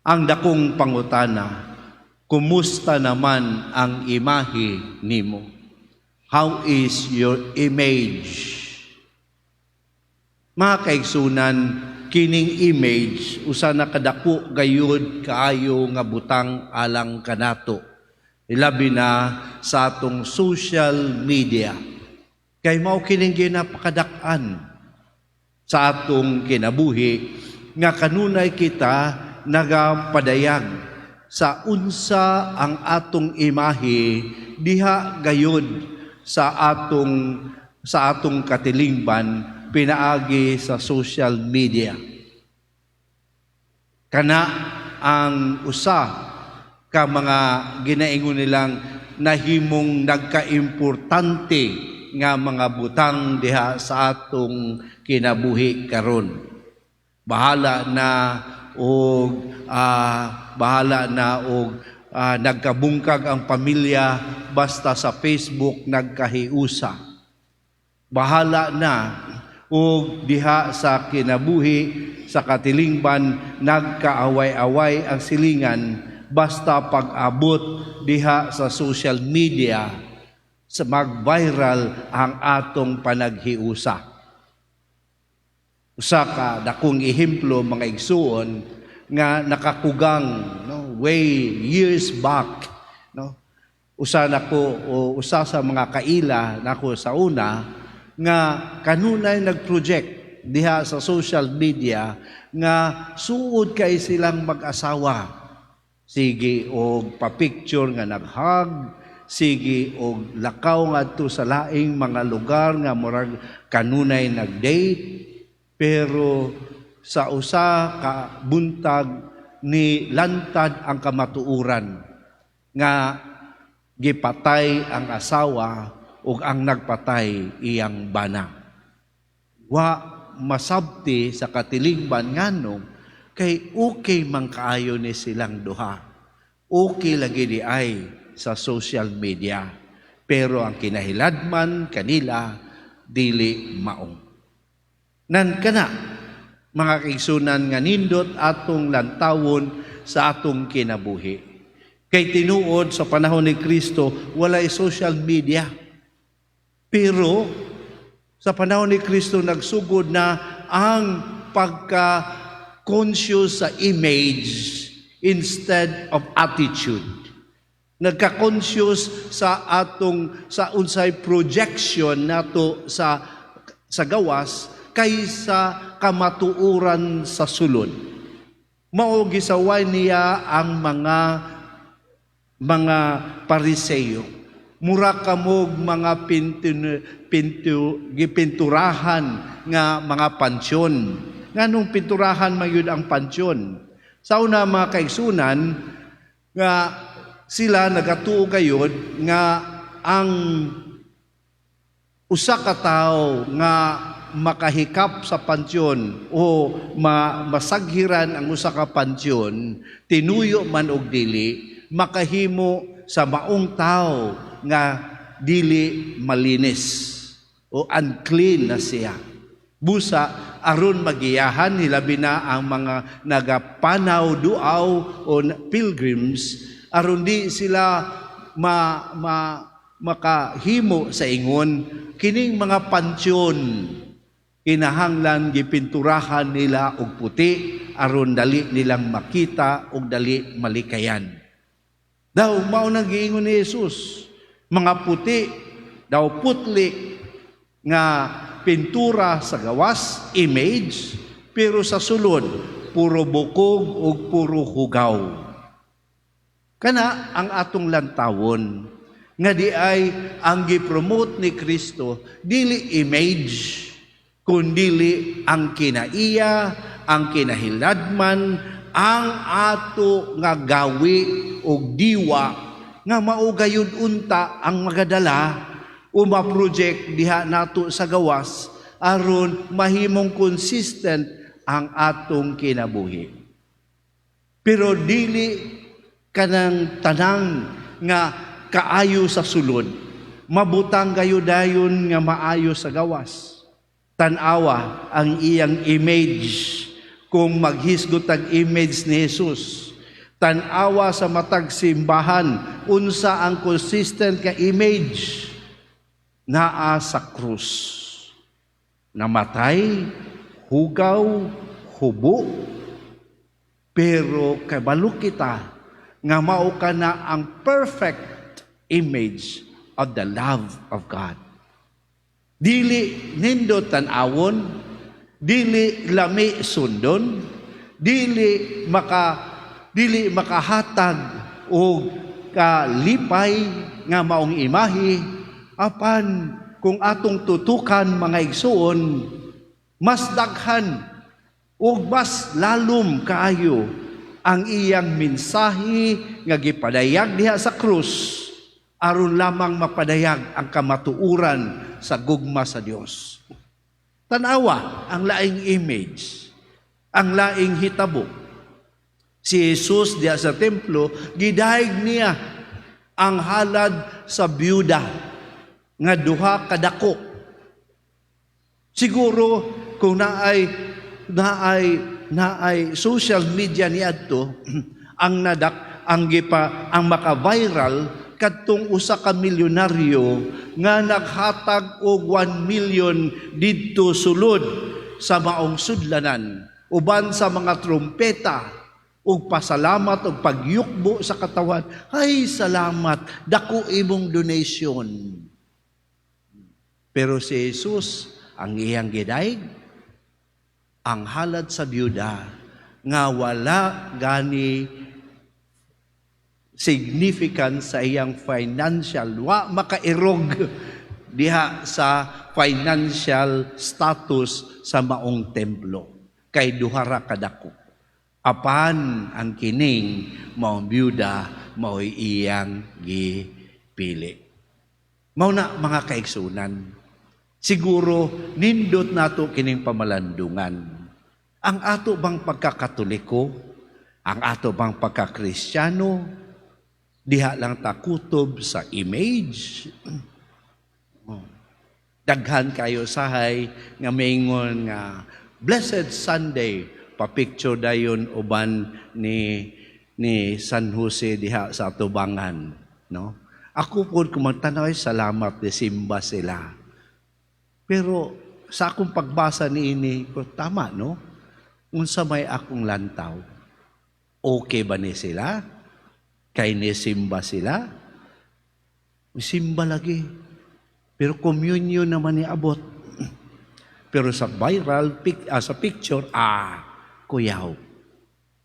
Ang dakong pangutana, kumusta naman ang imahe nimo? How is your image? Mga kaigsunan, kining image usa na kadako gayud kaayo nga butang alang kanato. Ilabi na sa atong social media. Kay mao kining ginapakadak-an sa atong kinabuhi nga kanunay kita nagapadayag sa unsa ang atong imahe diha gayud sa atong katilingban pinaagi sa social media. Kana ang usa ka mga ginaingon nilang nahimong nagkaimportante nga mga butang diha sa atong kinabuhi karon. Bahala na og nagkabungkag ang pamilya, basta sa Facebook nagkahiusa. Bahala na og diha sa kinabuhi sa katilingban nagkaaway-away ang silingan, basta pag-abot diha sa social media sa mag-viral ang atong panaghiusa. Usa ka dakong ehemplo, mga igsuon, nga nakakugang, no, way years back, no, usa nako o usa sa mga kaila nako sa una nga kanunay nag-project diha sa social media nga suod kay silang mag-asawa, sige og pa-picture nga nag-hug, sige og lakaw ngadto sa laing mga lugar nga murag kanunay nag-date. Pero sa usa ka buntag ni lantad ang kamatuoran nga gipatay ang asawa ug ang nagpatay iyang bana. Wa masabti sa katilingban nganong kay okay man kaayo ni silang duha. Okay lagi di ay sa social media. Pero ang kinahiladman kanila dili mao. Nan kana, mga kaigsunan, nga nindot atong lantawon sa atong kinabuhi. Kay tinuod, sa panahon ni Kristo walay social media. Pero sa panahon ni Kristo nagsugod na ang pagka conscious sa image instead of attitude. Nagka-conscious sa atong sa unsay projection nato sa gawas kaysa kamatuoran sa sulod. Mao gisaway niya ang mga Pariseyo. Mura kamog mga pintu, pintu, gipinturahan nga mga pansyon. Nganong pinturahan man yun ang pansyon? Sa una, mga kaigsunan, nga sila nagatuo gayud nga ang usa ka tawo nga makahikap sa pansyon o masaghiran ang usa ka pansyon, tinuyo man og dili, makahimo sa maong tao nga dili malinis o unclean na siya. Busa aron magiyahan, hilabi na ang mga nagapanaw duaw o pilgrims, aron di sila ma, ma makahimo sa ingon, kining mga pansyon kinahanglan gipinturahan nila og puti aron dali nilang makita og dali malikayan. Daw mao nang giingon ni Jesus, mga puti daw, putli nga pintura sa gawas, image, pero sa sulod puro bukog ug puro hugaw. Kana ang atong lantawon nga di ay ang gi-promote ni Kristo dili image kundili ang kinaiya, ang kinahiladman, ang ato nga gawi og diwa nga mao gayud unta ang magadala o ma-project diha nato sa gawas aron mahimong consistent ang atong kinabuhi. Pero dili kanang tanang nga kaayo sa sulod, mabutang gayo dayon nga maayo sa gawas. Tan-awa ang iyang image. Kung maghisgot ang image ni Jesus, Tan-awa sa matag simbahan, unsa ang consistent nga image? Naa sa krus. Namatay, hugaw, hubo, pero kabalo kita nga mao kana ang perfect image of the love of God. Dili nindot tan-awon, dili lami sundon, dili makahatag og kalipay nga maong imahe. Apan kung atong tutukan, mga igsuon, mas daghan ug mas lalom kaayo ang iyang mensahe nga gipadayag diha sa krus aron lamang mapadayag ang kamatuoran sa gugma sa Dios. Tanawa ang laing image, ang laing hitabo. Si Jesus diha sa templo, gidayeg niya ang halad sa byuda nga duha kadako. Siguro kung naay social media niadto, ang nadak ang gipa ang maka-viral kadtong usa ka milyonaryo nga naghatag og 1 million didto sulod sa maong sudlanan uban sa mga trumpeta ug pasalamat ug pagyukbo sa katawan. "Ay, salamat, dako imong donation." Pero si Jesus, ang iyang gidayeg ang halad sa byuda nga wala gani significant sa iyang financial, wa makairog diha sa financial status sa maong templo kay duha ra kadako. Apan ang kining maong byuda, mao'y iyang gipili. Mao na, mga kaigsunan, siguro nindot nato kining pamalandungan. Ang ato bang pagkakatoliko, ang ato bang pagkakristyano, diha lang ta kutob sa image? Oh. Daghan kayo sahay nga maingon nga "Blessed Sunday," pa-picture dayon uban ni San Jose diha sa atubangan, no? Ako po, kung magtanaw, salamat, simba sila. Pero sa akong pagbasa niini ko, tama, no? Unsa may akong lantaw? Okay ba ni sila? Kay ni simba sila? Simba lagi. Pero communion naman ni abot. Pero sa viral sa picture, kuyaw.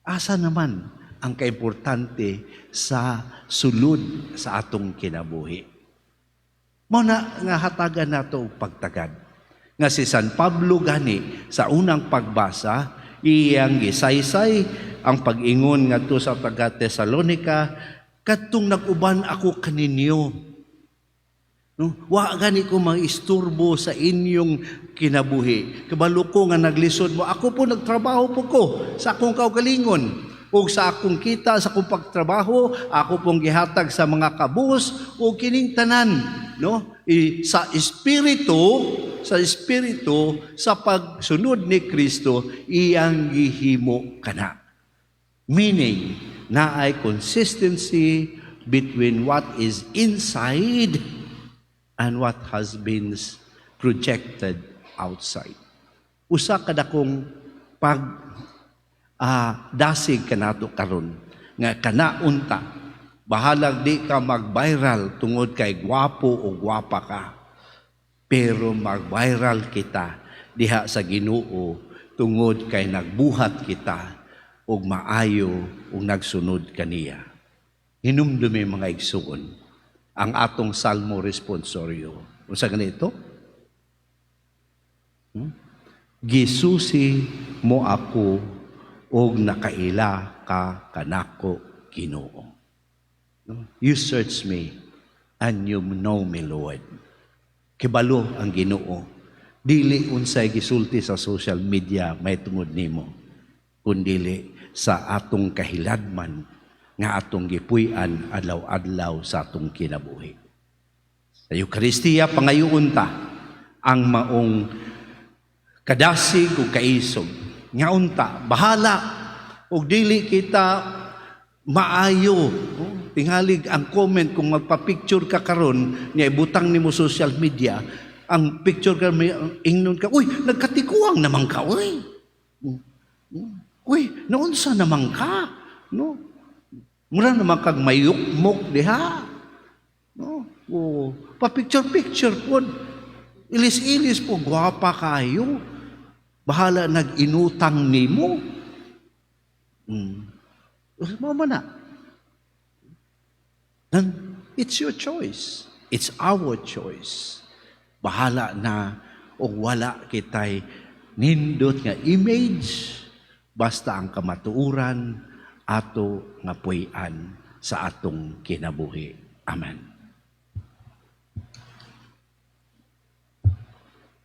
Asa naman ang kaimportante sa sulod sa atong kinabuhi? Mao na nga hatagan nato og pagtagad. Nga si San Pablo gani sa unang pagbasa, iyang gisaysay ang pag-ingon ngadto sa taga Tesalonica, "Kadtong nag-uban ako kaninyo, no? Wa gani ko mang-isturbo sa inyong kinabuhi. Kabalo ko nga naglisod mo. Ako po, nagtrabaho po ko sa akong kaugalingon. Ug sa akong kita, sa akong pagtrabaho, ako pong gihatag sa mga kabus ug kining tanan, no? Sa espiritu sa pagsunod ni Kristo, iyang gihimo kana." Meaning, naay consistency between what is inside and what has been projected outside. Usa ka dakong pag dasig kanato karon nga kana unta, bahalag di ka mag-viral tungod kay gwapo o gwapa ka, pero mag-viral kita diha sa Ginoo tungod kay nagbuhat kita og maayo ug nagsunod kaniya. Hinumdumi, mga igsuon, ang atong Salmo responsorio. Unsa ganito? "Gisusi mo ako og nakaila ka kanako, Ginoo." No? "You search me and you know me, Lord." Kibalo ang Ginoo. Dili unsay gisulti sa social media may tungod nimo, kundili sa atong kahiladman nga atong gipuy-an adlaw-adlaw sa atong kinabuhi. Sa Eukaristiya, pangayoon ta ang maong kadasig ug kaisog. Nga unta, bahala og dili kita Maayo. Oh, tingalig ang comment kung magpa-picture ka karon niya, ibutang nimo social media, ang picture ka may ingnon ka, "Uy, nagkatikuang naman ka, uy. Uy, naunsa naman ka?" No? Mura naman kag mayukmok diha. No? Oh, pa-picture-picture pod. Ilis-ilis po, gwapa kayo. Bahala nag-inutang nimo. Mao man na. Then, it's your choice. It's our choice. Bahala na o wala kitay nindot nga image, basta ang kamatuoran ato nga puy-an sa atong kinabuhi. Amen.